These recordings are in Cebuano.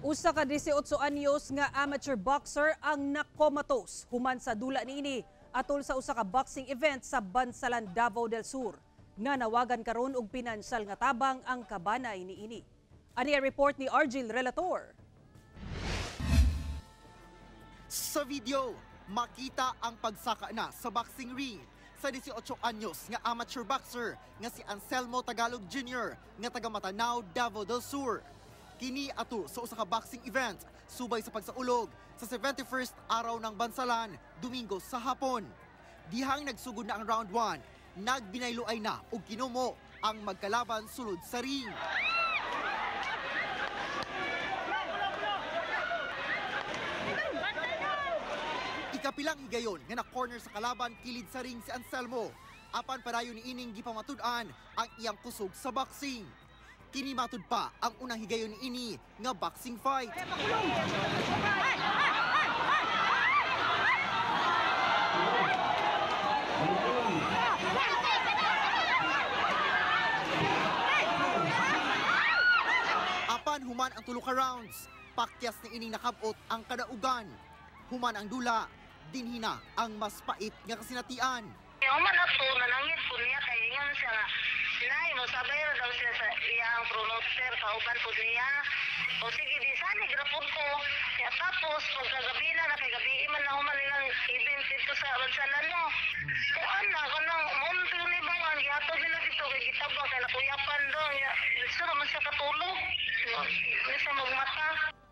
Usa ka 18 anyos nga amateur boxer ang nakomatos human sa dula niini atol sa usa ka boxing event sa Bansalan, Davao del Sur. Nanawagan karon og pinansyal nga tabang ang kabanay niini. Ani ang report ni Argil Relator. Sa video, makita ang pagsaka na sa boxing ring sa 18 anyos nga amateur boxer nga si Anselmo Tagalog Jr. nga taga Matanao, Davao del Sur. Kini ato sa usa ka boxing event subay sa pagsaulog sa 71st araw ng Bansalan, Domingo sa hapon. Dihang nagsugod na ang round 1, nagbinayloay na og kinumo ang magkalaban sulod sa ring. Ikapilang higayon nga na-corner sa kalaban kilid sa ring si Anselmo. Apan padayon ni ining gipamatud-an ang iyang kusog sa boxing. Kini matud pa ang unang higayon ni ini nga boxing fight. Apan human ang tulo ka rounds, pakyas ni ining nakabot ang kadaugan. Human ang dula, dinhina ang mas pait nga kasinatian. Human ato, nanangit po niya kay ingon siya nga, Nay, mosabay ra daw siya sa iyang promoter, kauban po niya. O sige, di sana, grapon ko. Ya, tapos, pagkagabi na, nakagabi man na human nilang event dito sa Bansalan, no. Kuan na, kanang, munti ni ba nga, gihatod nila dito, kay gitabang, kay nakuyapan doon. Ya, gusto naman siya katulog. Hindi siya magmata.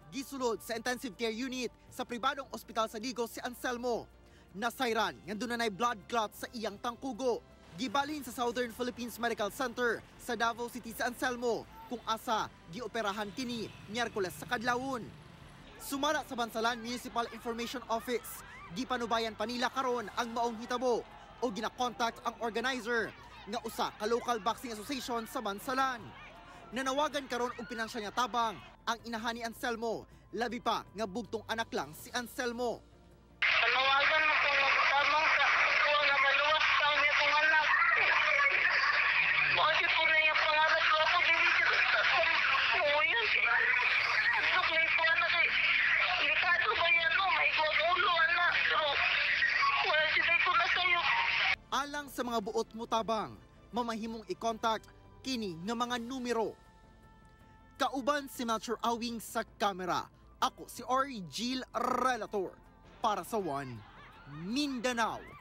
Gisulod sa intensive care unit sa pribadong ospital sa Digos si Anselmo. Nasayran nga dunay blood clot sa iyang tangkugo. Gibalhin sa Southern Philippines Medical Center sa Davao City sa Anselmo kung asa gioperahan kini Miyerkules sa kadlawon. Sumala sa Bansalan Municipal Information Office, gipanubayan pa nila karon ang maong hitabo o ginakontakt ang organizer nga usa ka local boxing association sa Bansalan. Nanawagan karon og pinansyal nga tabang ang inahan ni Anselmo, labi pa nga bugtong anak lang si Anselmo. Panawagan mo kung magtamang sa kuha nga maluwas taon niya kong anak. Bakit po na yung pangarap ko ako, dili siya umuyan. Adlok na yung anak eh. Delikado ba yan, no? May ulo, anak. Pero wala siya ko na sa'yo. Alang sa mga buot mo tabang, mamahimong i-contact kini nga mga numero. Kauban si Melchor Awing sa kamera. Ako si Argil Relator para sa One Mindanao.